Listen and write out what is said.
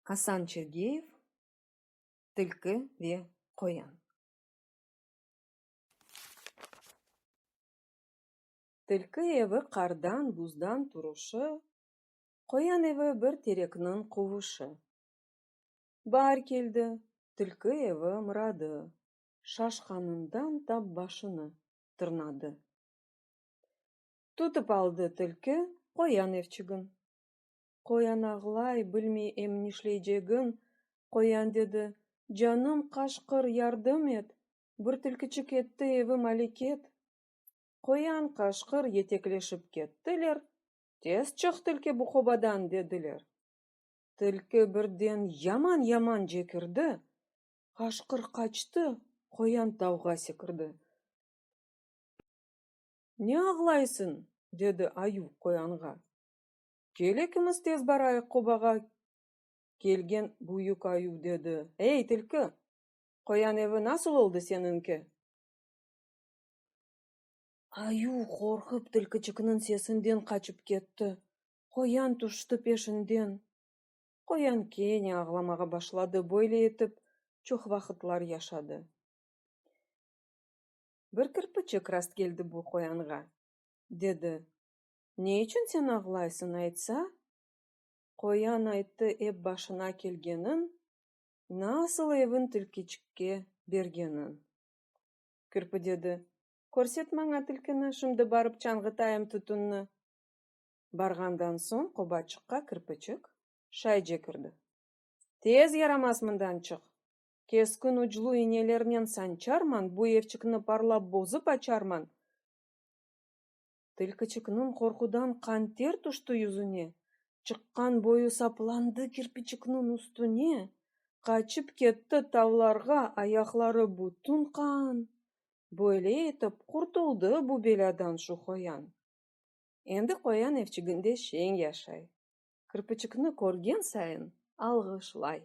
Asan Çergeyev Tilki ve qoyan. Tilki evi qardan, buzdan turuşı, Qoyan evi bir terekniñ quvuşı. Baar keldi, tilki evi mıradı, Şaşqanından tap başını tırnadı. Tutıp aldı tilki qoyan evçigin. Qoyan ağlay, bilmey em nişleycegin. Qoyan dedi: Canım qaşqır, yardım et, bir tilkiçik etti evim aleket. Qoyan, qaşqır yetekleşip kettiler, Tez çıq, tilki, bu qobadan, dediler. Tilki birden yaman-yaman cekirdi, qaşqır qaçtı, qoyan tavğa sekirdi. Ne ağlaysıñ? dedi ayuv qoyanğa. Kel ekimiz tez barayıq qobağa. Kelgen büyük ayuv dedi: Ey, tilki, qoyan evi nasıl oldı seniñki? Ayuv qorqıp tilkiçikniñ sesinden qaçıp ketti, qoyan tüşti peşinden. Qoyan kene ağlamağa başladı, böyle etip çoq vaqıtlar yaşadı. Bir kirpiçik rastkeldi bu qoyanğa, dedi: Ne içün sen ağlaysıñ, aytsa? Qoyan ayttı ep başına kelgenin, nasıl evin tilkiçikke bergenin. Kirpi dedi: Körset maña tilkini, şimdi barıp çañğıtayım tütünni. Barğandan soñ qobaçıqqa kirpiçik şay cekirdi: Tez, yaramaz, mından çıq, keskin uclu inelernen sançarman, bu evçikni parlap-bozıp açarman! Tilkiçikniñ qorqudan qan-ter tüşti yüzüne, çıqqan boyu saplandı kirpiçikniñ üstüne, qaçıp ketti tavlarğa, ayaqları bütün qan. Böyle etip, qurtuldı bu belâdan şu qoyan. Endi qoyan evçiginde şeñ yaşay, kirpiçikni körgen sayın alğışlay.